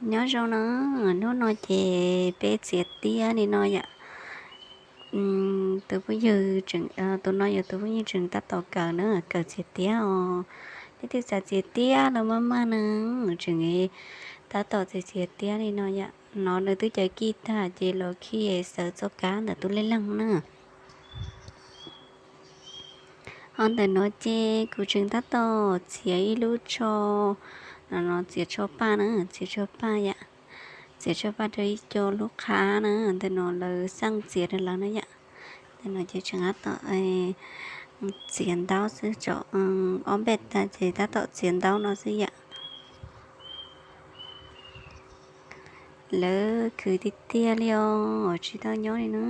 Nyob zoo na, hnub no ces peb txiav tiab li no yom. Tus phooj ywg, tus no yog tus phooj ywg tseem tab tom kawm na, kawm txiav tiab os. Leej twg xav txiav tiab los maj maj na, tseem tab tom txiav txiav tiab li no yom. No nws twb cov kij tag ces los khi xaws txoj kab ntawm tus lej leeg na. Ho ntawm no ces kuv tseem tab tom txiav ib lub tsho, no txiav tsho paj na, txiav tsho paj yom. Txiav tsho paj rau ib co lub qhab na, ntawm no lawv xaj txiav rau lawv na yom. Ntawm no ces tseem tab tom txiav ntaub xwb, tso ob npej tag ces tab tom txiav ntaub no xwb yom. Lawv khwv tiag tiag li os, tsis tau nyob li na.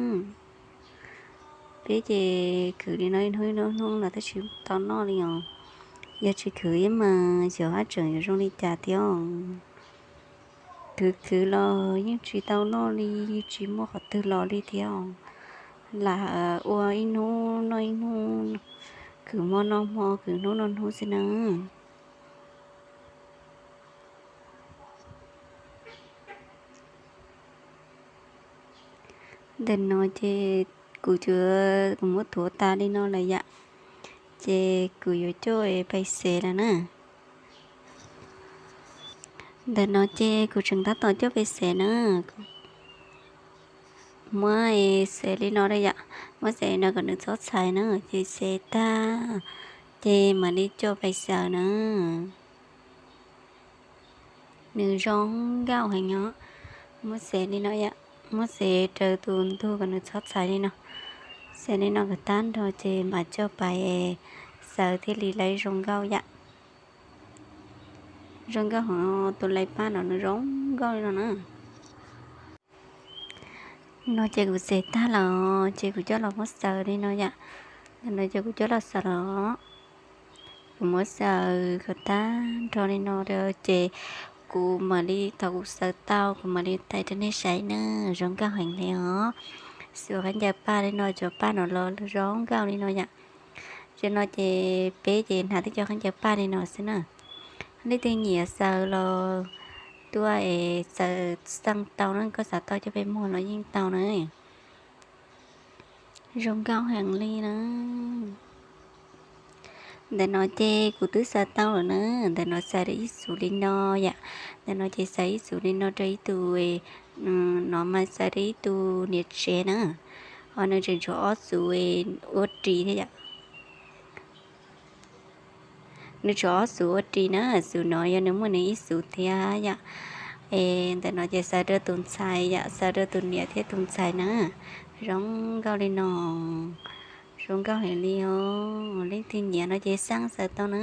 Peb ces khwv li no ib hnub ib hnub los twb tsis tau noj li os. Yog tsis khwv ib mas xyov haj tseem yuav zoo li cas thiab. Khwv khwv los yeej tsis tau noj li, tsis muaj qhov twg los li thiab. Lam ua ib hnub noj ib hnub, khwv hmo noj hmo, khwv hnub noj hnub xwb na. Ntawm no ces kuv, kuv muab tuav tas li no lawm yom, ces kuv yuav coj pais xev lawm na. Ntawm no ces kuv tseem tab tom coj pais xev na. Muab xev li no yom, muab xev li no kom nws txhob txhais na, ces xev tag ces mam li coj pais xaws na. Nws zoo nkauj heev os. Muab xev li no yom, muab xev raws tus ntug kom nws txhob txhais li no. Xev li no kom tag nrho ces mam coj pais xaws thiaj li lawv zoo nkauj yom. Zoo nkauj heev, tus lais paj no nws zoo nkauj li no na. No ces kuv xev tag lawm ces kuv coj los muab xaws li no yom. No ces kuv coj los xaws los, kuv muab xaws kom tag nrho li no ces kuv mam li, thaum kuv xaws tau kuv mam li thaij rau nej saib na. Zoo nkauj heev li os. Xuas khaub ncaws paj li no, cov paj no los zoo nkauj li no yom. Tam no ces peb ces hnav tib co khaub ncaws paj li no xwb na. Leej twg nyiam xaws los tuaj es xaws xaj tau na, koj xav tau coj pes muag los yeej tau na. Zoo nkauj heev li na. Ntawm no ces kuv twb xaws tau lawm na. Ntawm no xaws rau ib xuv li no yom. Ntawm no ces xaws ib xuv li no rau ib tug, no mas xaws rau ib tug niam tsev na. Ho nws tseem tshuav ob xuv ua ris thiab yom. Nws tshuav ob xuv ua ris na, xuv no yog nws muaj nws ib xuv thiab yom. Es ntawm no ces xaws rau tus ntxhais yom, xaws rau tus niam thiab tus ntxhais na. Zoo nkauj li no, zoo nkauj heev li os. Leej twg nyiam no ces xaj xaws tau na.